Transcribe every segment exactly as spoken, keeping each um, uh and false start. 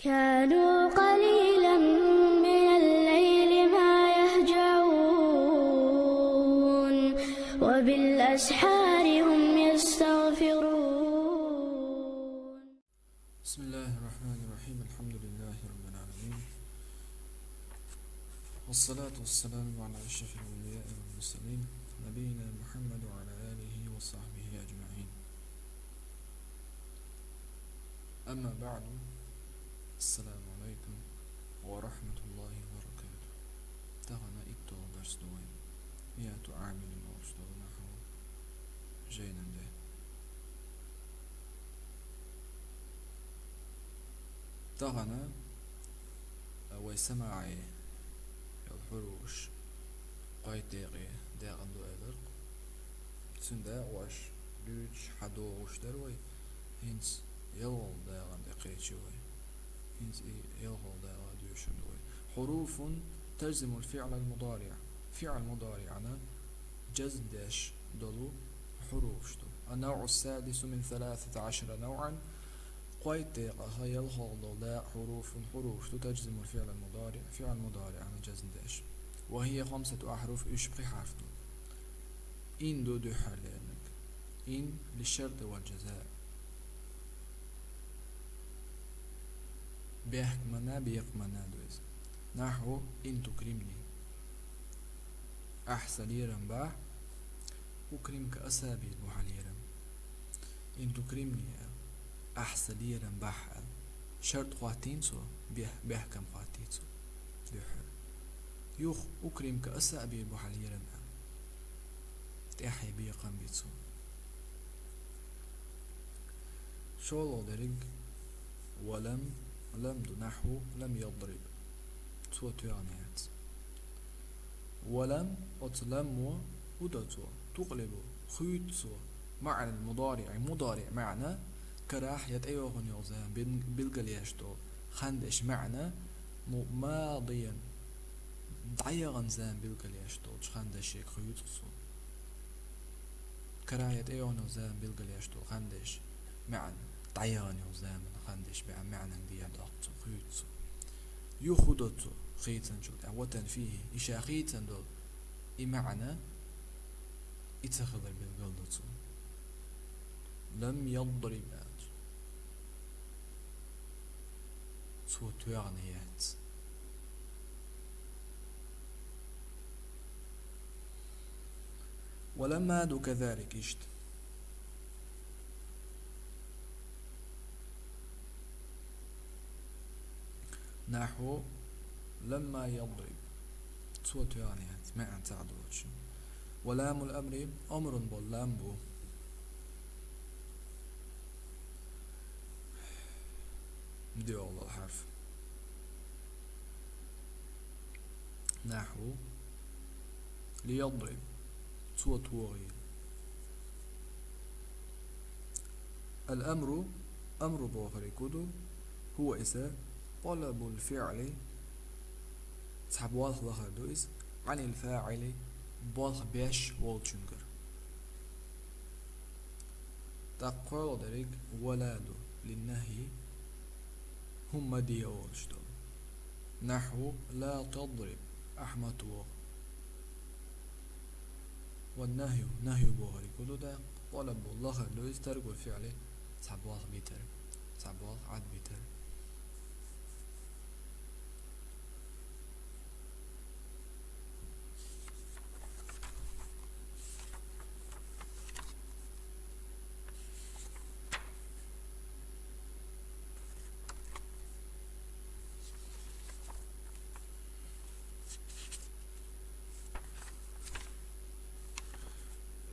كانوا قليلا من الليل ما يهجعون، وبالأسحار هم يستغفرون. بسم الله الرحمن الرحيم. الحمد لله رب العالمين. والصلاة والسلام على أشرف الأنبياء والمرسلين، نبينا محمد وعلى آله وصحبه أجمعين. أما بعد، السلام عليكم ورحمة الله وبركاته. Тахана итталгӀа дарс ду вай. Миату Ӏамилин олуш долу нахьу жайнан де. Тахана, а, вай самаӀе йолу хьуруфаш кхойтта декъе декъна ду элира-кх. Цуьнан дакъош дуьйцуш хьадогӀуш дара вай, хӀинца ялхолгӀа дакъана тӀе кхечи вай. ХӀинца и ялхолгӀа дакъа доьшур ду вай. حروف تجزم الفعل المضارع. ФиӀл мудариӀана жазм деш долу хьуруфаш ду. النوع السادس من ثلاثة عشر نوعا. Кхойтта декъах ялхолгӀа долу дакъа حروف, хьуруфаш ду تجزم الفعل المضارع, фиӀл мудариӀана жазм деш. وهي خمسة أحرف, уьш пхи хьарф ду. Ин ду дуьххьарлерниг. Ин للشرط والجزاء. Бехк мана, бекъа мана ду иза. نحو إن تكرمني. Ахь сан лерам бахь, أكرمك أسابيل бу хьан лерам. إن تكرمني аьлла, ахь сан лерам бахь аьлла. Шарт хӀоттийна цо, бех-, бехкам хӀоттий цо. Дуьххьара. Юха أكرمك أسابيل бу хьан лерам аьлла. ТӀаьхье бекъам би цо. ШолгӀа дерриг ولم, لم ду نحو لم يضرب. Цо тоьхна яц. ولم, оцу ламмо хӀун до цо? تقلب, хуьйцу цо. معنى المضارع, мудариӀ маьӀна, карахь я тӀейогӀун йолу зама бин-, билгалъеш долу, хан деш маьӀна, му-, ماضيا, дӀаяхана зама билгалъеш долчу хан дешега хуьйцу цо. Карахь я тӀейогӀун йолу зама билгалъеш долу хан деш маьӀна, дӀаяхана йолу заманан хан деш беа маьӀнанга дехьа доккху цо, хуьйцу цо. Юха хӀун до цо хийцинчул тӀаьхьа? وتنفيه, и ша хийцина долу и маьӀна, и ца хилар билгал до цо. لم يضرب аьлча, цо тоьхна яц. ولما ду كذلك иштта. نحو لما يضرب. Цо тоьхна яц, маьӀна цхьаъ доцуш. ولام الأمر, амрун болу лам бу. ДоьалгӀа хьарф. نحو ليضرب, цо тохийла. الأمر, амру бохург хӀун ду? هو иза طلب الفعل, цхьа болх лахар ду иза, عن الفاعل, болх беш волчуьнгара. ТӀаккха кхоалгӀа дерриг ولا ду, للنهي, хӀума ма де олуш долу. نحو لا تضرب, ахь ма тоха. والنهي, нахью бохург хӀун ду даккха? طلب, лахар ду иза, ترك الفعل, цхьа болх битар, цхьа болх Ӏад битар.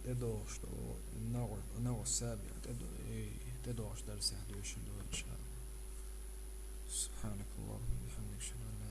ТӀедогӀуш долу, النوع السابع, тӀедо-, эй, тӀедогӀучу дарсехь доьшур ду, иншаАллахӀ. سبحانك اللهم وبحمدك، أشهد أن لا